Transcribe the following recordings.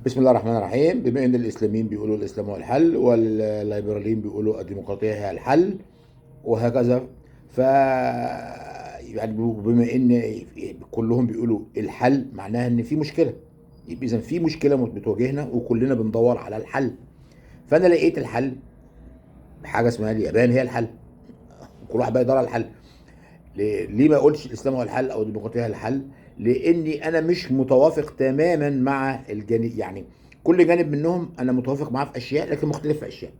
بسم الله الرحمن الرحيم. بما ان الاسلاميين بيقولوا الاسلام هو الحل، والليبراليين بيقولوا الديمقراطية هي الحل، وهكذا، ف يعني بما ان كلهم بيقولوا الحل، معناها ان في مشكلة. يبقى اذا في مشكلة بتواجهنا وكلنا بندور على الحل. فانا لقيت الحل، حاجة اسمها اليابان هي الحل، كل واحد بقى يدور على الحل. ليه ما اقولش الاسلام هو الحل او الديمقراطية هي الحل؟ لاني انا مش متوافق تماما مع الجانب، يعني كل جانب منهم انا متوافق معاه في اشياء لكن مختلف في اشياء.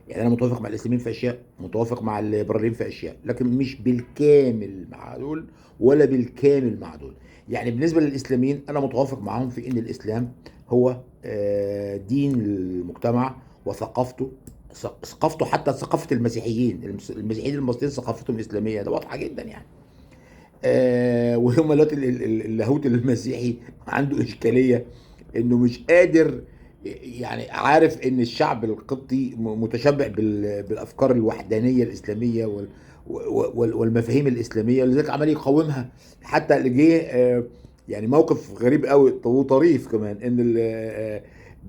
يعني انا متوافق مع الاسلاميين في اشياء، متوافق مع الليبراليين في اشياء، لكن مش بالكامل مع دول ولا بالكامل مع دول. يعني بالنسبة للاسلاميين انا متوافق معاهم في ان الاسلام هو دين المجتمع وثقافته، ثقافته حتى ثقافة المسيحيين، المسيحيين المصريين ثقافتهم اسلامية، ده واضحة جدا يعني. وهم دلوقتي اللاهوت المسيحي عنده اشكالية انه مش قادر، يعني عارف ان الشعب القبطي متشبع بالافكار الوحدانية الاسلامية والمفاهيم الاسلامية، لذلك عمال يقاومها. حتى اللي جه يعني موقف غريب قوي وطريف كمان، ان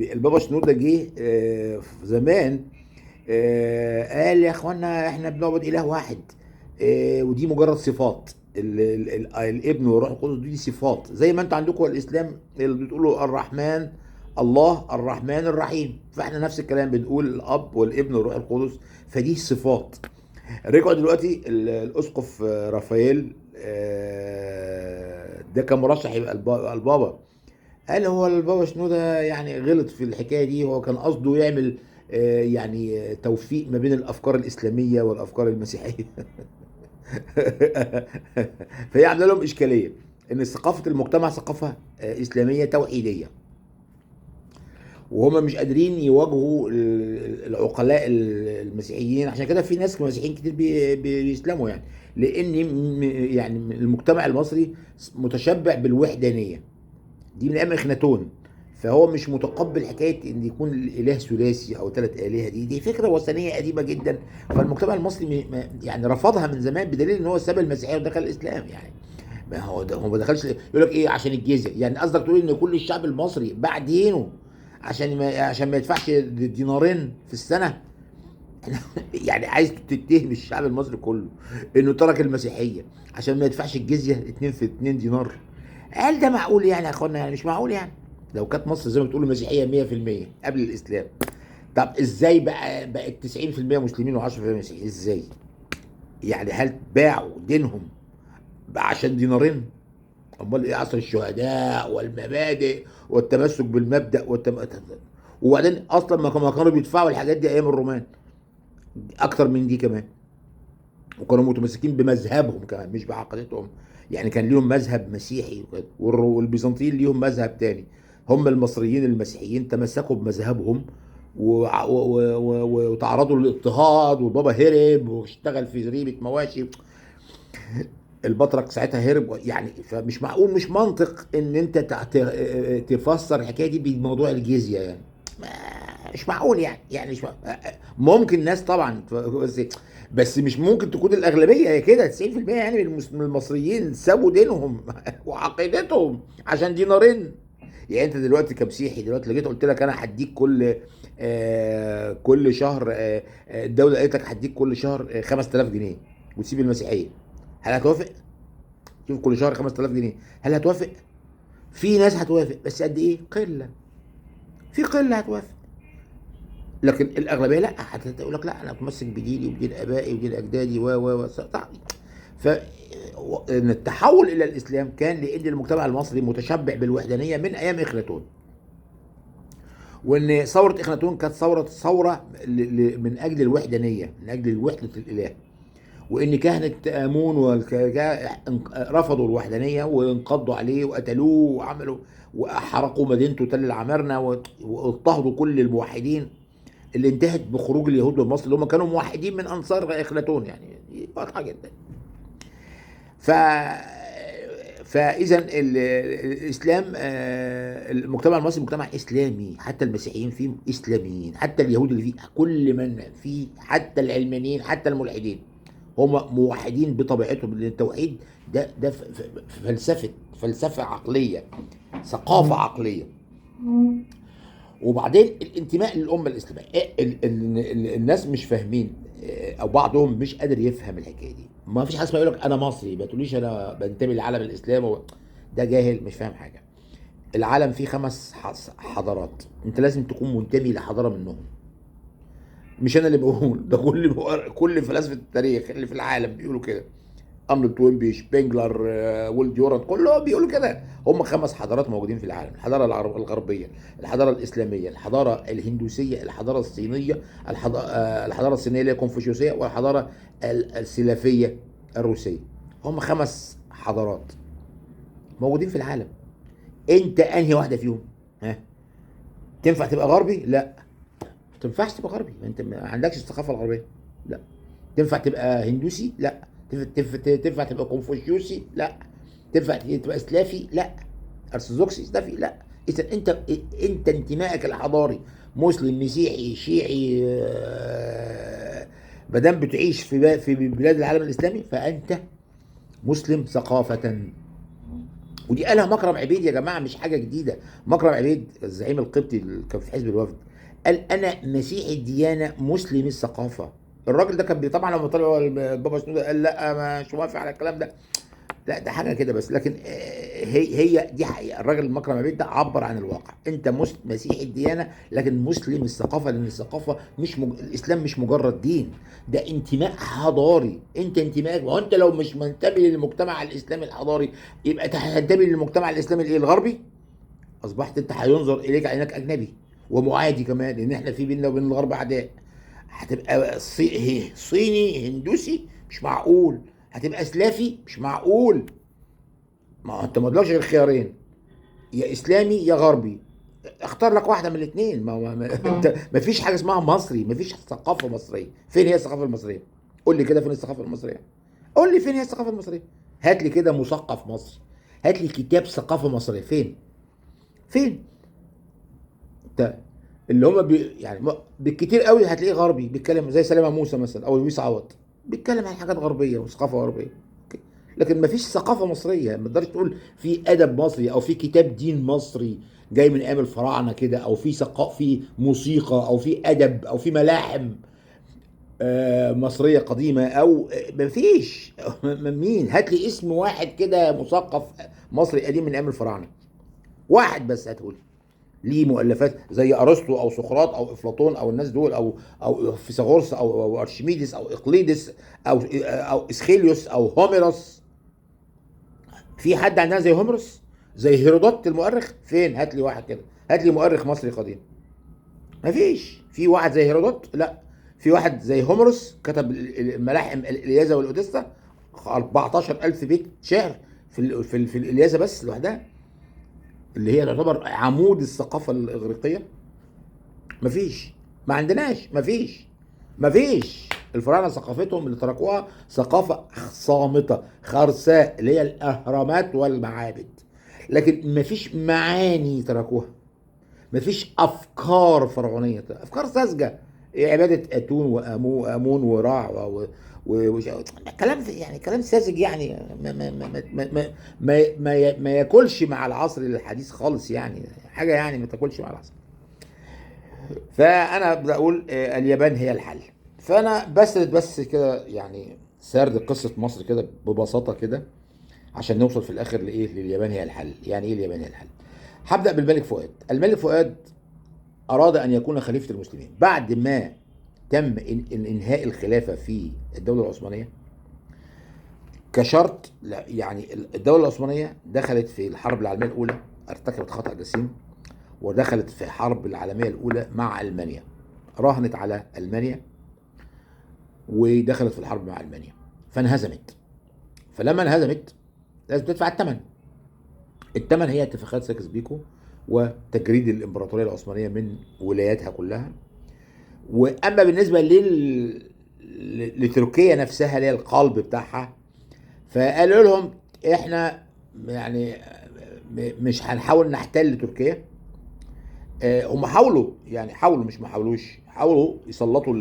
البابا شنودة جه زمان، قال يا اخوانا احنا بنعبد اله واحد، ودي مجرد صفات، الابن والروح القدس دي صفات، زي ما انتوا عندكم الاسلام اللي بتقولوا الرحمن الله الرحمن الرحيم، فاحنا نفس الكلام بنقول الاب والابن والروح القدس، فدي صفات. رجعوا دلوقتي الاسقف رافائيل، ده كان مرشح يبقى البابا، قال هو البابا شنودة يعني غلط في الحكاية دي، هو كان قصده يعمل توفيق ما بين الافكار الاسلامية والافكار المسيحية. فهي عامله لهم اشكالية ان ثقافة المجتمع ثقافة اسلامية توحيديه، وهم مش قادرين يواجهوا العقلاء المسيحيين. عشان كده في ناس مسيحيين كتير بيسلموا، يعني لان المجتمع المصري متشبع بالوحدانية دي من ايام اخناتون، فهو مش متقبل حكاية ان يكون الاله ثلاثي او ثلاث الهه، دي فكرة وثنية قديمة جدا. فالمجتمع المصري يعني رفضها من زمان، بدليل ان هو ساب المسيحية ودخل الاسلام. يعني ما هو ده، هو ما دخلش يقول لك ايه عشان الجزية، يعني قصدك تقول ان كل الشعب المصري باع دينه عشان ما يدفعش دينارين في السنة؟ يعني عايز تتهم الشعب المصري كله انه ترك المسيحية عشان ما يدفعش الجزية 2 في 2 دينار؟ هل ده معقول يعني يا اخوانا؟ يعني مش معقول. يعني لو كانت مصر زي ما بتقولوا مسيحية 100% قبل الاسلام، طب ازاي بقت 90% مسلمين و10% مسيحيين؟ ازاي؟ يعني هل باعوا دينهم عشان دينارين؟ امال ايه عصر الشهداء والمبادئ والتمسك بالمبدأ وبعدين اصلا ما كانوا بيدفعوا الحاجات دي ايام الرومان اكتر من دي كمان، وكانوا متمسكين بمذهبهم كمان مش بعقيدتهم. يعني كان ليهم مذهب مسيحي والبيزنطيين ليهم مذهب تاني. هم المصريين المسيحيين تمسكوا بمذهبهم وتعرضوا للاضطهاد، والبابا هرب واشتغل في زريبة مواشي، البطرك ساعتها هرب. يعني فمش معقول، مش منطق ان انت تفسر الحكاية دي بموضوع الجزية، يعني مش معقول. يعني يعني مش ممكن ناس طبعا، بس مش ممكن تكون الاغلبية هي كده. 90% يعني من المصريين سابوا دينهم وعقيدتهم عشان دينارين. يعني انت دلوقتي كمسيحي دلوقتي لو جيت قلت لك انا هديك كل شهر، الدولة قالت لك هديك كل شهر 5000 جنيه وتسيب المسيحية، هل هتوافق؟ شوف كل شهر 5000 جنيه، هل هتوافق؟ في ناس هتوافق، بس قد ايه؟ قلة، في قلة هتوافق، لكن الاغلبية لا، هتقول لك لا انا متمسك بديني وبدين ابائي ودين اجدادي و و و ف ان التحول الى الاسلام كان لان المجتمع المصري متشبع بالوحدانية من ايام اخناتون، وان ثورة اخناتون كانت ثورة من اجل الوحدانية، من اجل وحده الاله، وان كهنة امون رفضوا الوحدانية وانقضوا عليه وقتلوه وعملوا واحرقوا مدينته تل العمارنه واضطهدوا كل الموحدين، اللي انتهت بخروج اليهود من مصر اللي هم كانوا موحدين من انصار اخناتون. يعني واضحة جدا. فاذا الاسلام، المجتمع المصري مجتمع اسلامي، حتى المسيحيين فيه اسلاميين، حتى اليهود اللي فيه، كل من فيه، حتى العلمانيين، حتى الملحدين، هم موحدين بطبيعتهم، لان التوحيد ده فلسفة عقلية، ثقافة عقلية. وبعدين الانتماء للامة الاسلامية، الناس مش فاهمين او بعضهم مش قادر يفهم الحكاية دي. ما فيش حاجة اسمها يقول لك انا مصري، ما تقوليش انا بنتمي للعالم الاسلامي، ده جاهل مش فاهم حاجة. العالم فيه 5 حضارات، انت لازم تكون منتمي لحضاره منهم. مش انا اللي بقول ده، كل فلاسفة التاريخ اللي في العالم بيقولوا كده، ارنولد توينبي، شبنجلر، ويل ديورانت، كلهم بيقولوا كده. هم 5 حضارات موجودين في العالم: الحضارة الغربية، الحضارة الاسلامية، الحضارة الهندوسية، الحضارة الصينية، الحضارة الصينية اللي هي كونفوشيوسيه، والحضارة السلافيه الروسية. هم 5 حضارات موجودين في العالم. انت انهي واحدة فيهم؟ ها، تنفع تبقى غربي؟ لا، ما تنفعش تبقى غربي، انت ما عندكش الثقافة الغربية. لا. تنفع تبقى هندوسي؟ لا. تنفع تبقى كونفوشيوسي؟ لا. تنفع تبقى سلافي؟ لا. ارثوذكسي سلافي؟ لا. اذا انت انتمائك الحضاري مسلم، مسيحي، شيعي، ما دام بتعيش في بلاد العالم الاسلامي فانت مسلم ثقافة. ودي قالها مكرم عبيد يا جماعة، مش حاجة جديدة. مكرم عبيد الزعيم القبطي اللي كان في حزب الوفد قال انا مسيحي الديانة مسلم الثقافة. الراجل ده كان طبعا لما طلع البابا شنودة قال لا مش موافق على الكلام ده، لا ده حاجة كده بس، لكن هي دي حقيقة. الراجل مكرم عبيد ده عبر عن الواقع. انت مسيحي الديانة لكن مسلم الثقافة، لان الثقافة مش الاسلام مش مجرد دين، ده انتماء حضاري. انت انتمائك، وانت لو مش منتمي للمجتمع الاسلامي الحضاري يبقى هتنتمي للمجتمع الاسلامي الايه؟ الغربي. اصبحت انت هينظر اليك على انك اجنبي ومعادي كمان، لان احنا في بيننا وبين الغرب عداء. هتبقى صيني هندوسي مش معقول، هتبقى سلافي مش معقول. ما انت ما قدامكش غير خيارين، يا اسلامي يا غربي، اختار لك واحدة من الاثنين. ما ما فيش حاجة اسمها مصري، ما فيش ثقافة مصرية. فين هي الثقافة المصرية؟ قول لي كده فين الثقافة المصرية؟ قول لي فين هي الثقافة المصرية؟ هات لي كده مثقف مصري، هات لي كتاب ثقافة مصرية. فين؟ فين؟ انت اللي هم يعني بالكتير قوي هتلاقيه غربي بيتكلم زي سلامه موسى مثلا او لويس عوض، بيتكلم عن حاجات غربية وثقافة غربية، لكن ما فيش ثقافة مصرية. ما تقدرش تقول في ادب مصري او في كتاب دين مصري جاي من ايام الفراعنة كده، او في في موسيقى او في ادب او في ملاحم مصرية قديمة، او ما فيش. مين؟ هات لي اسم واحد كده مثقف مصري قديم من ايام الفراعنة، واحد بس هتقول ليه مؤلفات زي ارسطو او سقراط او افلاطون او الناس دول، او فيثاغورس او ارشميدس او اقليدس او اسخيليوس او هوميروس. في حد عندنا زي هوميروس؟ زي هيرودوت المؤرخ؟ فين؟ هات لي واحد كده، هات لي مؤرخ مصري قديم. مفيش. في واحد زي هيرودوت؟ لا. في واحد زي هوميروس كتب الملاحم الالياذه والاوديسا، 14000 بيت شعر في الالياذه بس لوحدها، اللي هي تعتبر عمود الثقافة الإغريقية. مفيش، ما عندناش، مفيش. الفراعنة ثقافتهم اللي تركوها ثقافة صامتة خرساء، اللي هي الأهرامات والمعابد، لكن مفيش معاني تركوها، مفيش أفكار فرعونية، أفكار ساذجة، عبادة أتون وآمون وراع كلام يعني كلام ساذج، يعني ما ما ما ما ما ما, ما ياكلش مع العصر الحديث خالص، يعني حاجة يعني ما تاكلش مع العصر. فانا بقول اليابان هي الحل. فانا بسرد بس كده يعني سرد قصة مصر كده ببساطة كده عشان نوصل في الاخر لايه؟ لليابان هي الحل. يعني ايه اليابان هي الحل؟ هبدا بالملك فؤاد. الملك فؤاد اراد ان يكون خليفة المسلمين بعد ما تم انهاء الخلافة في الدولة العثمانية كشرط. يعني الدولة العثمانية دخلت في الحرب العالمية الاولى، ارتكبت خطا جسيم ودخلت في الحرب العالمية الاولى مع المانيا، راهنت على المانيا ودخلت في الحرب مع المانيا فانهزمت. فلما انهزمت لازم تدفع الثمن. الثمن هي اتفاقات سايكس بيكو وتجريد الامبراطورية العثمانية من ولاياتها كلها. واما بالنسبة لتركيا نفسها اللي هي القلب بتاعها، فقالوا لهم احنا يعني مش هنحاول نحتل تركيا. هم حاولوا، يعني حاولوا، مش ما حاولوش، حاولوا يسلطوا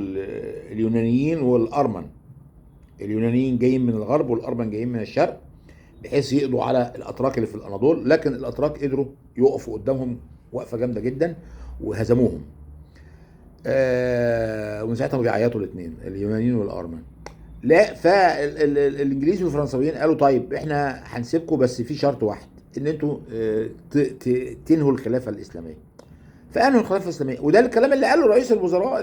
اليونانيين والارمن اليونانيين جايين من الغرب والارمن جايين من الشرق، بحيث يقضوا على الاتراك اللي في الاناضول. لكن الاتراك قدروا يقفوا قدامهم وقفه جامدة جدا وهزموهم. ومن ساعتها بيعيطوا الاثنين، اليونانيين والارمن. لا، فالانجليز والفرنساويين قالوا طيب احنا هنسيبكم، بس في شرط واحد، ان انتوا تنهوا الخلافة الاسلامية. فانهوا الخلافة الاسلامية، وده الكلام اللي قاله رئيس الوزراء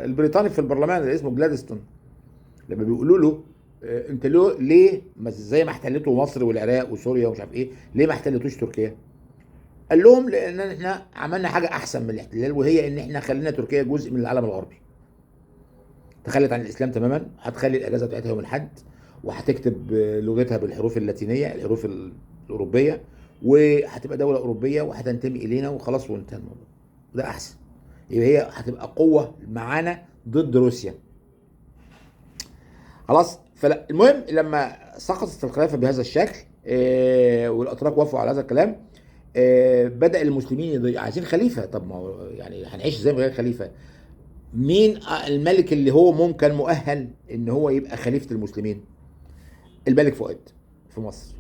البريطاني في البرلمان اللي اسمه جلادستون، لما بيقولوا له انت ليه زي ما احتلتوا مصر والعراق وسوريا ومش عارف ايه، ليه ما احتلتوش تركيا؟ قال لهم لان احنا عملنا حاجة احسن من الاحتلال، وهي ان احنا خلينا تركيا جزء من العالم الغربي. تخلت عن الاسلام تماما، هتخلي الاجازة بتاعتها يوم الاحد، وهتكتب لغتها بالحروف اللاتينية، الحروف الاوروبية، وهتبقى دولة اوروبية وهتنتمي الينا وخلاص وانتهى الموضوع. ده احسن، يبقى هي هتبقى قوة معانا ضد روسيا. خلاص. فالمهم لما سقطت الخلافة بهذا الشكل والاتراك وافقوا على هذا الكلام، بدأ المسلمين عايزين خليفة. طب ما هو يعني هنعيش ازاي من غير خليفة؟ مين الملك اللي هو ممكن مؤهل ان هو يبقى خليفة المسلمين؟ الملك فؤاد في مصر.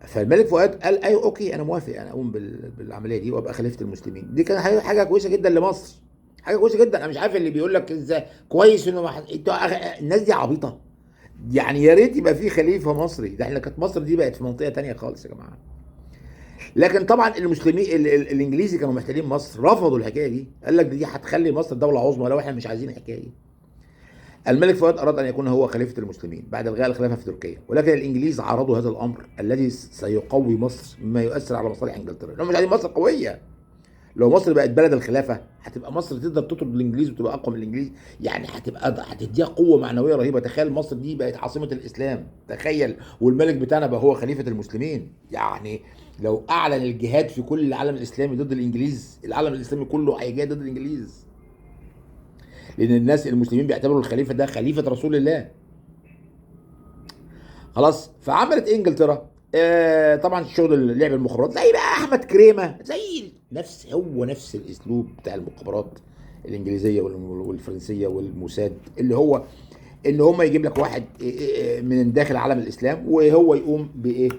فالملك فؤاد قال ايوه okay انا موافق، انا اقوم بالعملية دي وابقى خليفة المسلمين. دي كانت حاجة كويسة جدا لمصر، حاجة كويسة جدا. انا مش عارف اللي بيقول لك ازاي كويس انه الناس دي عبيطه يعني. يا ريت يبقى في خليفة مصري، ده احنا كانت مصر دي بقت في منطقة تانية خالص يا جماعة. لكن طبعا المسلمين الانجليزي كانوا محتلين مصر، رفضوا الحكاية دي، قال لك دي هتخلي مصر دولة عظمى لو احنا مش عايزين الحكاية دي. الملك فؤاد اراد ان يكون هو خليفة المسلمين بعد الغاء الخلافة في تركيا، ولكن الانجليز عارضوا هذا الامر الذي سيقوي مصر مما يؤثر على مصالح انجلترا. لو مش عايزين مصر قوية، لو مصر بقت بلد الخلافة هتبقى مصر تقدر تطرد الانجليز وتبقى اقوى من الانجليز، يعني هتبقى هتديها قوة معنوية رهيبة. تخيل مصر دي بقت عاصمة الاسلام، تخيل، والملك بتاعنا بقى هو خليفة المسلمين. يعني لو اعلن الجهاد في كل العالم الاسلامي ضد الانجليز، العالم الاسلامي كله هيجاهد ضد الانجليز، لان الناس المسلمين بيعتبروا الخليفة ده خليفة رسول الله. خلاص. فعملت انجلترا طبعا شغل لعب المخابرات زي بقى احمد كريمة، زي نفس هو نفس الاسلوب بتاع المخابرات الانجليزية والفرنسيه والموساد، اللي هو ان هم يجيب لك واحد من داخل عالم الاسلام وهو يقوم بايه،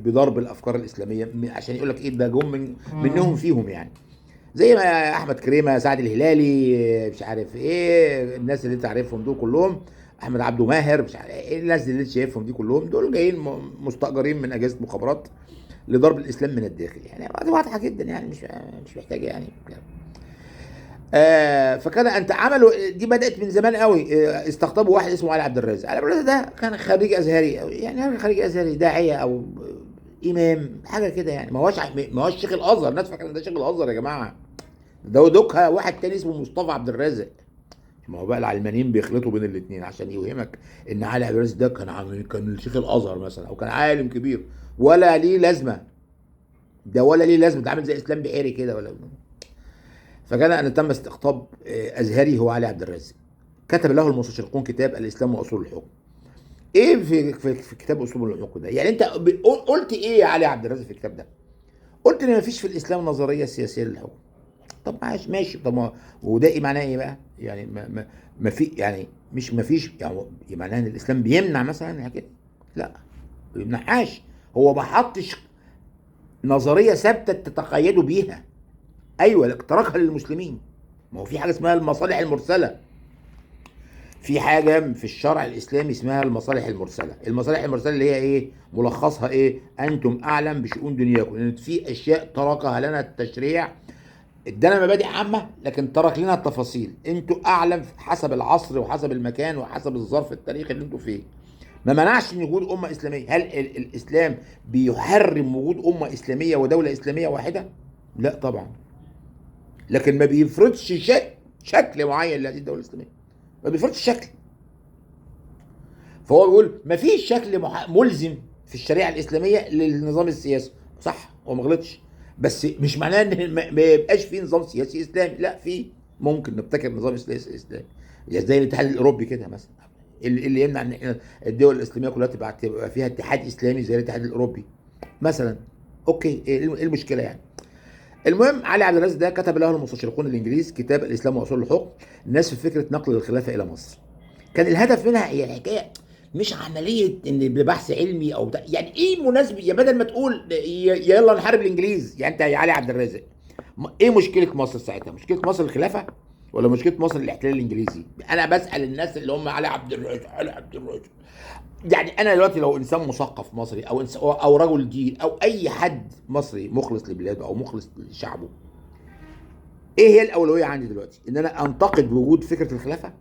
بضرب الافكار الاسلامية، عشان يقول لك ايه ده جم منهم فيهم يعني، زي ما احمد كريمة، سعد الهلالي، مش عارف ايه الناس اللي انت عارفهم دول كلهم، احمد عبده ماهر، مش عارف ايه الناس اللي انت شايفهم دي كلهم، دول جايين مستاجرين من اجهزة مخابرات لضرب الاسلام من الداخل. يعني واضحة جدا يعني، مش محتاجه يعني. فكان انت عملوا دي بدات من زمان قوي. استقطبوا واحد اسمه علي عبد الرازق. علي عبد الرازق ده كان خريج ازهري، يعني خريج ازهري، داعيه او امام حاجة كده يعني، ما هوش شيخ الازهر. الناس فاكره ان ده شيخ الازهر يا جماعة، ده دوكها واحد تاني اسمه مصطفى عبد الرازق. ما هو بقى العلمانيين بيخلطوا بين الاثنين عشان يوهمك ان علي عبد الرازق ده كان شيخ الازهر مثلا، او كان عالم كبير، ولا ليه لازمه ده، ولا ليه لازمه، ده عامل زي اسلام بحيري كده ولا. فكان ان تم استقطاب ازهري هو علي عبد الرازق. كتب له المستشرقون كتاب الاسلام واصول الحكم. ايه في كتاب اصول الحكم ده؟ يعني انت قلت ايه يا علي عبد الرازق في الكتاب ده؟ قلت ان مفيش في الاسلام نظرية سياسية للحكم. طب ماشي، طب وده ايه معناه ايه بقى؟ يعني ما في، يعني مش ما فيش، يعني معناه ان الاسلام بيمنع مثلا كده؟ لا، ما بيمنعهاش، هو ما حطش نظرية ثابتة تتقيدوا بيها. ايوه، تركها للمسلمين. ما هو في حاجة اسمها المصالح المرسلة، في حاجة في الشرع الاسلامي اسمها المصالح المرسلة. المصالح المرسلة اللي هي ايه؟ ملخصها ايه؟ انتم اعلم بشؤون دنياكم. لان في اشياء تركها لنا التشريع، ادانا مبادئ عامة لكن ترك لنا التفاصيل. انتوا اعلم حسب العصر وحسب المكان وحسب الظرف التاريخي اللي انتوا فيه. ما منعش ان وجود امه اسلامية. هل الاسلام بيحرم وجود امه اسلامية ودولة اسلامية واحدة؟ لا طبعا، لكن ما بيفرضش شكل معين لهذه الدولة الاسلامية، ما بيفرضش شكل. فهو بيقول ما فيش شكل ملزم في الشريعة الاسلامية للنظام السياسي. صح، هو ما غلطش، بس مش معناه ان ما يبقاش في نظام سياسي اسلامي، لا، في ممكن نبتكر نظام سياسي اسلامي زي الاتحاد الاوروبي كده مثلا. اللي يمنع ان احنا الدول الاسلامية كلها تبقى فيها اتحاد اسلامي زي الاتحاد الاوروبي مثلا؟ okay، ايه المشكلة يعني؟ المهم علي عبد الرازق ده كتب له المستشرقون الانجليز كتاب الاسلام واصول الحكم، الناس في فكرة نقل الخلافة الى مصر. كان الهدف منها هي الحكاية مش عملية ان ببحث علمي او بتاع. يعني ايه مناسبة يا بدل ما تقول يلا نحارب الانجليز؟ يعني انت يا علي عبد الرازق ايه مشكلة مصر ساعتها؟ مشكلة مصر الخلافة ولا مشكلة مصر الاحتلال الانجليزي؟ انا بسال الناس اللي هم علي عبد الرازق، علي عبد الرازق. يعني انا دلوقتي لو انسان مثقف مصري او او رجل دين او اي حد مصري مخلص لبلاده او مخلص لشعبه، ايه هي الاولوية عندي دلوقتي؟ ان انا انتقد وجود فكرة الخلافة،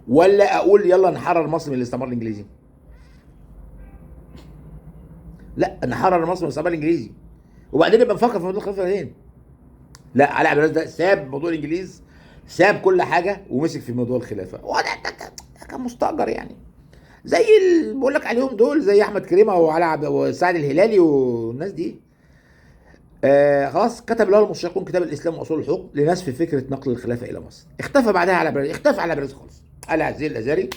ولا اقول يلا نحرر مصر من الاستعمار الانجليزي؟ لا، نحرر مصر من الاستعمار الانجليزي وبعدين نبقى نفكر في موضوع الخلافة بعدين. لا، علي عبد الرازق ده ساب موضوع الانجليز، ساب كل حاجة ومسك في موضوع الخلافة. وده ده كان مستأجر يعني، زي اللي بقول لك عليهم دول، زي احمد كريمة وعلي عبد وسعد الهلالي والناس دي. خلاص، كتب له المشرقون كتاب الاسلام واصول الحكم لنسف فكرة نقل الخلافة الى مصر. اختفى بعدها على برز، اختفى على برز خالص. قال عزيز الازهري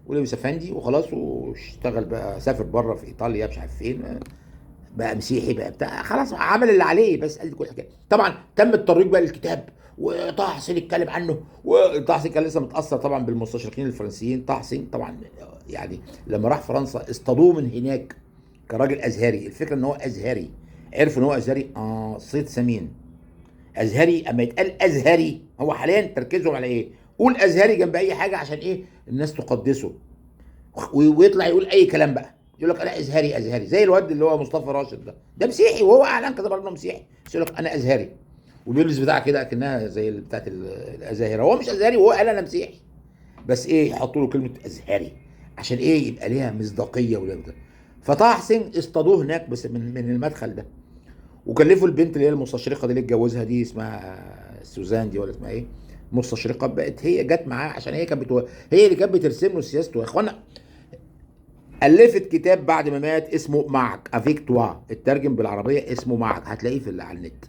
ولبس افندي وخلاص، واشتغل بقى، سافر بره في ايطاليا مش عارف فين، بقى مسيحي بقى بتاع، خلاص عمل اللي عليه بس. قال كل حاجة. طبعا تم الترويج بقى للكتاب، وطه حسين اتكلم عنه، وطه حسين كان لسه متاثر طبعا بالمستشرقين الفرنسيين. طه حسين طبعا يعني لما راح فرنسا اصطادوه من هناك كراجل ازهري. الفكرة ان هو ازهري، عرفوا ان هو ازهري، صيت سمين ازهري. اما يتقال ازهري، هو حاليا تركيزهم على ايه؟ قول ازهري جنب اي حاجة عشان ايه؟ الناس تقدسه، ويطلع يقول اي كلام بقى، يقول لك انا ازهري ازهري، زي الواد اللي هو مصطفى راشد ده، ده مسيحي وهو اعلن كده برضه مسيحي، بس يقول لك انا ازهري، وبيلبس بتاع كده اكنها زي بتاعت الازاهره، هو مش ازهري وهو قال انا مسيحي، بس ايه يحطوا له كلمة ازهري عشان ايه؟ يبقى ليها مصداقية ولا بتاع. فطه حسين اصطادوه هناك بس من المدخل ده، وكلفوا البنت اللي هي المستشرقه دي اللي اتجوزها دي، اسمها سوزان دي ولا اسمها ايه، مستشرقه، بقت هي جت معاه عشان هي كانت هي اللي كانت بترسم له سياسته. يا اخوانا، الفت كتاب بعد ما مات اسمه معك، avec toi، اترجم بالعربية اسمه معك، هتلاقيه في اللي على النت،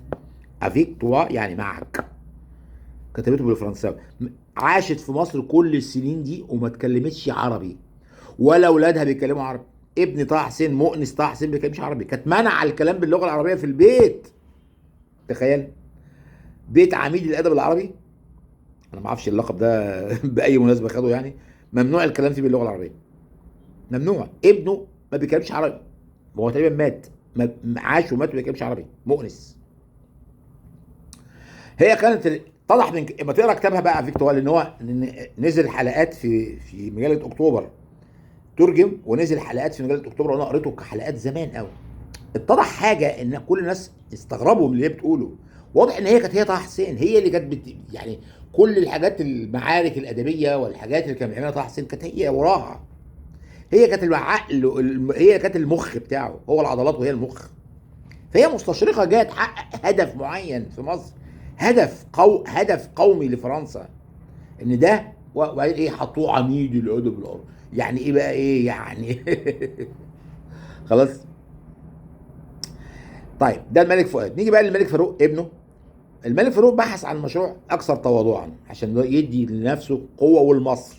avec toi يعني معك، كتبته بالفرنساوي. عاشت في مصر كل السنين دي وما اتكلمتش عربي، ولا اولادها بيتكلموا عربي. ابن طه حسين مؤنس طه حسين ما بيتكلمش عربي، كانت منع الكلام باللغة العربية في البيت. تخيل، بيت عميد الادب العربي، انا ما اعرفش اللقب ده باي مناسبة خده يعني، ممنوع الكلام فيه باللغة العربية، ممنوع. ابنه ما بيتكلمش عربي، هو تقريبا مات، عاش ومات ما بيتكلمش عربي، مؤنس. هي كانت اتضح من اما تقرا كتابها بقى avec toi، ان هو نزل حلقات في مجلة اكتوبر، ترجم ونزل حلقات في مجلة اكتوبر، وانا قريته كحلقات زمان قوي. اتضح حاجة ان كل الناس استغربوا من اللي هي بتقوله. واضح ان هي كانت هي طه حسين، هي اللي كانت يعني كل الحاجات، المعارك الادبية والحاجات اللي كان بيعملها طه حسين كانت هي وراها، هي كانت العقل، هي كانت المخ بتاعه، هو العضلات وهي المخ. فهي مستشرقه جاية تحقق هدف معين في مصر، هدف قومي لفرنسا، ان ده. وبعدين ايه، حطوه عميد الادب العربي، يعني ايه بقى، ايه يعني؟ خلاص. طيب ده الملك فؤاد. نيجي بقى للملك فاروق ابنه. الملك فاروق بحث عن مشروع اكثر تواضعا عشان يدي لنفسه قوة ولمصر.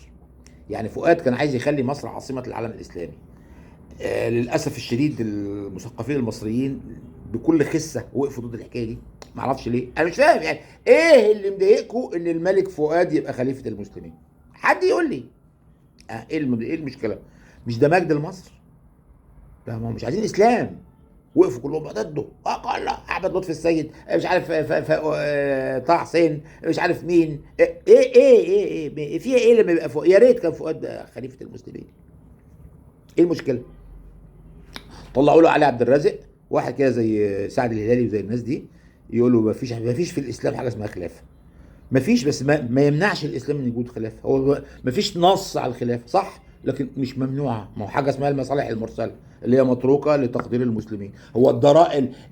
يعني فؤاد كان عايز يخلي مصر عاصمة العالم الاسلامي. للاسف الشديد المثقفين المصريين بكل خسه وقفوا ضد الحكاية دي، معرفش ليه، انا مش فاهم يعني ايه اللي مضايقكم ان الملك فؤاد يبقى خليفة المسلمين؟ حد يقول لي ايه المشكلة؟ مش ده مجد لمصر؟ ده ما مش عايزين اسلام، وقفوا كلهم ضده. قال احمد لطفي السيد، مش عارف طه حسين، مش عارف مين، ايه ايه ايه ايه فيها ايه لما يبقى فؤاد؟ يا ريت كان فؤاد خليفة المسلمين، ايه المشكلة؟ طلعوا له علي عبد الرازق، واحد كده زي سعد الهلالي وزي الناس دي، يقولوا ما فيش في الاسلام حاجة اسمها خلافه، ما فيش، بس ما يمنعش الاسلام من وجود خلافه، هو ما فيش نص على الخلافة صح، لكن مش ممنوعة. ما هو حاجة اسمها المصالح المرسلة اللي هي متروكة لتقدير المسلمين. هو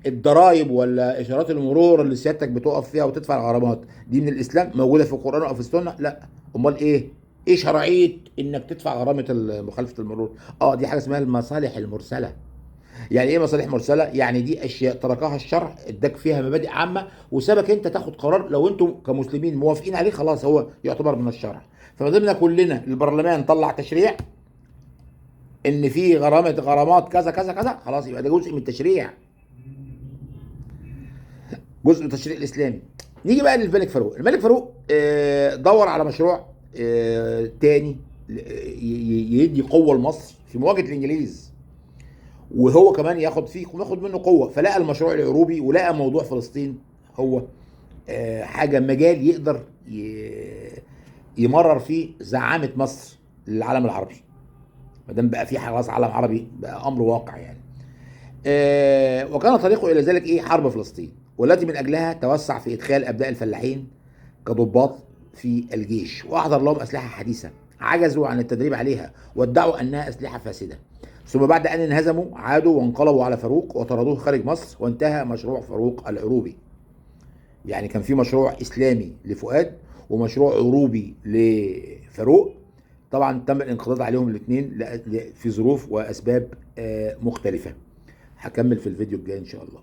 الضرائب ولا اشارات المرور اللي سيادتك بتقف فيها وتدفع الغرامات دي من الاسلام؟ موجودة في القران او في السنة؟ لا. امال ايه؟ ايه شرعية انك تدفع غرامة مخالفة المرور؟ دي حاجة اسمها المصالح المرسلة. يعني ايه مصالح مرسله؟ يعني دي اشياء تركها الشرع، اداك فيها مبادئ عامة وسابك انت تاخد قرار، لو انتم كمسلمين موافقين عليه خلاص هو يعتبر من الشرع. فما دمنا كلنا البرلمان طلع تشريع ان في غرامات كذا كذا كذا، خلاص يبقى ده جزء من التشريع، جزء من التشريع الاسلامي. نيجي بقى للملك فاروق. الملك فاروق دور على مشروع تاني يدي قوة لمصر في مواجهة الانجليز، وهو كمان ياخد فيه وياخد منه قوة. فلقى المشروع العروبي ولقى موضوع فلسطين هو حاجة مجال يقدر يمرر فيه زعامه مصر للعالم العربي. ما دام بقى في خلاص عالم عربي بقى امر واقع يعني. وكان طريقه الى ذلك ايه؟ حرب فلسطين، والتي من اجلها توسع في ادخال ابناء الفلاحين كضباط في الجيش، واحضر لهم اسلحة حديثه عجزوا عن التدريب عليها وادعوا انها اسلحة فاسدة. ثم بعد ان انهزموا عادوا وانقلبوا على فاروق وطردوه خارج مصر، وانتهى مشروع فاروق العروبي. يعني كان في مشروع اسلامي لفؤاد ومشروع عروبي لفاروق، طبعا تم الانقضاض عليهم الاثنين في ظروف واسباب مختلفة. هكمل في الفيديو الجاي ان شاء الله.